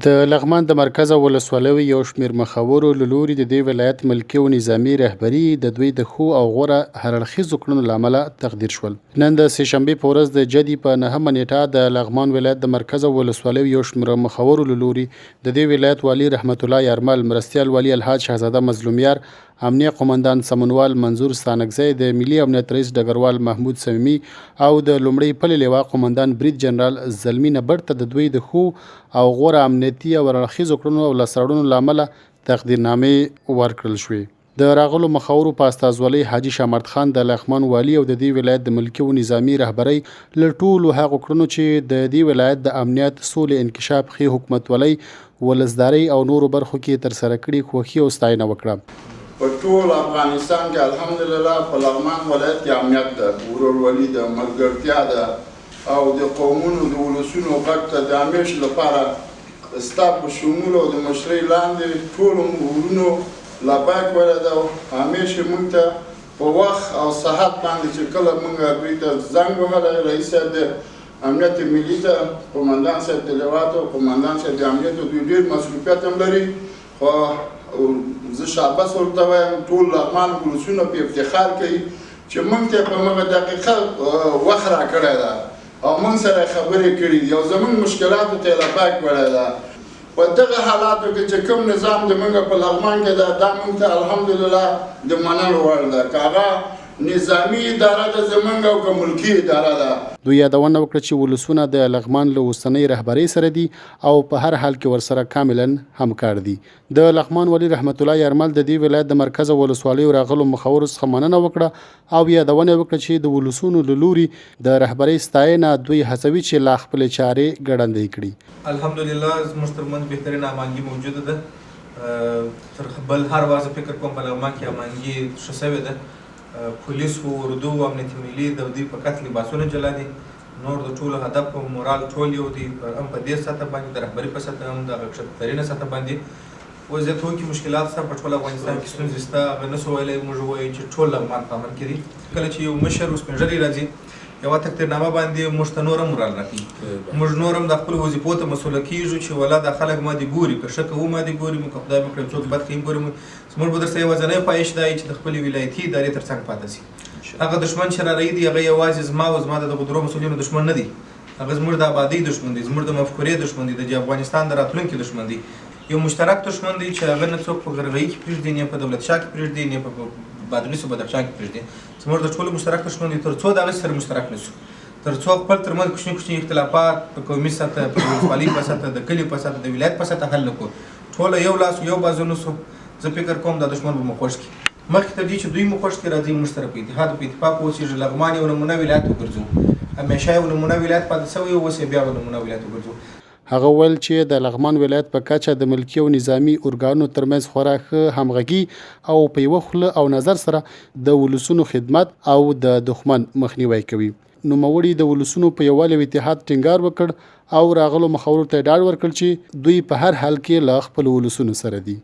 د لغمان د مرکز او ولسوالیو یو شمېر مخورو له لوري د دې ولایت ملکي او نظامي رهبري د دوی د ښو او غوره هر اړخیزو کړنو له امله تقدیر شول. نن د سې شنبې په ورځ د جدي په نهمه نېټه د لغمان ولایت د مرکز او ولسوالیو یو شمېر مخورو له لوري د دې ولایت والي رحمت الله یارمل، مرستیال والي الحاج شهزاده مظلومیار، امنیه قومندان سمونوال منظور ستانکزی، د ملي امنیت رئیس ډګروال محمود صمیمي او د لومړۍ پلې لوا قومندان برید جنرال زلمي نبړ ته د دوی د ښو او غوره امنیتي او هراړخیزو کړنو او لاسته راوړنو له امله تقدیرنامې ورکړل شوې. د راغلو مخورو په استازولۍ حاجي شامرد خان د لغمان والي او د دې ولایت د ملکي او نظامي رهبرۍ له ټولو هغو کړنو چې د دې ولایت د امنیت، سولې، انکشاف، ښې حکومتولۍ، ولسدارۍ او نورو برخو کې یې ترسره کړي خوښي او ستاینه وکړه. په ټول افغانستان کې الحمدلله په لغمان ولایت کې امنیت ده، ورورولي ده، ملګرتیا ده او د قومونو د ولسونو غږ ته د همیش لپاره ستا په شمول او د مشرۍ لاندې ټولو ورونو لبیک ویلی ده او همیش یې موږ ته په وخت او ساعت باندې چې کله موږ دوی ته زنګ وهلی رئیس صاحب د امنیت ملي ته، قومندان صاحب د لوا ته، قومندان صاحب د امنیت، دوی ډېر مصروفیت هم لري، خو زه شابس ورته وایم، ټول لغمان ولسونه په افتخار کوي چې موږ ته په هغه دقیقه وخت راکړی ده او موږ سره خبرې کړې دي او زموږ مشکلاتو ته یې لبیک ویلی ده. په دغه حالاتو کې چې کوم نظام د موږ په لغمان کې ده، دا موږ ته الحمدلله د منلو وړ ده، که هغه نظامي اداره ده زمونږ او که ملکي اداره ده. دوی یادونه وکړه چې ولسونه د لغمان له اوسنۍ رهبرۍ سره دي او په هر حال کې ورسره کاملاً همکار دي. د لغمان والي رحمت الله یارمل د دې ولایت د مرکز او ولسوالیو راغلو مخورو څخه مننه وکړه او یادونه یې وکړه چې د ولسونو له لوري د رهبرۍ ستاینه دوی هڅوي چې لا خپلې چارې ګړندۍ کړي. الحمدلله زموږ ترمنځ بهترینه هماهنګي موجوده ده. تر بل هر وخت زه فکر کوم په لغمان کې هماهنګي ښه شوې ده. پولیسو، اردو، امنیت ملي د دوی فقط لباسونه جلا دي، نور د ټولو هدف او مورال ټول یو دی. هم په دې سطح باندې د رهبري په سطح هم د هغه کښته ترینه سطح باندې وضعیت هو کې مشکلات شته، په ټول افغانستان کې ستونزې شته، هغه نه شو ویلی موږ ووایو چې ټول لغمان په امن کې دی. کله چې یو مشر او سپین ږیری راځي یوه تقدیرنامه باندې موږ ته نور هم مورال راکوي، موږ نور هم د خپلو وظیفو ته مسؤله کېږو چې ولا دا خلک ما دې ګوري، که ښه کوو ما دې ګوري، که خدای مه کړه څوک بد کوي ګوري. زموږ به درسره یوازنی خواهش دا وي چې د خپلې ولایتي ادارې تر څنګ پاتې شي. هغه دښمن چې راروي دی هغه یوازې زما او زما د دغو درو مسؤلینو دښمن نه دی، هغه زموږ د ابادۍ دښمن دی، زموږ د مفکورې دښمن دی، د افغانستان د راتلونکي دښمن دی، یو مشترک دښمن دی چې هغه نه څوک په غرغۍ کې پرېږدي، نه په دولت شاه کې پرېږدي، نه په بادغیس او بدخشان کې پرېږدي. زموږ د ټولو مشترک دښمن دی، تر څو د هغه سره مشترک نه شو، تر څو خپل ترمنځ کوچني کوچني اختلافات په قومي سطح، په ولسوالۍ په سطح، د کلي په سطح، د ولایت په سطح حل نه کړو، ټوله یو لاس یو بازو نه شو، زه فکر کوم دا دښمن به مو خوښ کړي. مخکې تر دې چې دوی مو خوښ کړي، راځئ موږ سره په اتحاد او په اتفاق اوسېږو، لغمان یو نمونه ولایت وګرځو، همېشه یو نمونه ولایت پاتې شوی اوس یې بیا یو نمونه ولایت وګرځو. هغه وویل چې د لغمان ولایت په کچه د ملکي او نظامي ارګانونو ترمنځ خورا ښه همغږي او په یوه خوله او نظر سره د ولسونو خدمت او د دښمن مخنیوی کوي. نوموړي د ولسونو په یووالي او اتحاد ټینګار وکړ او راغلو مخورو ته یې ډاډ ورکړ چې دوی په هر حال کې له خپلو ولسونو سره دي.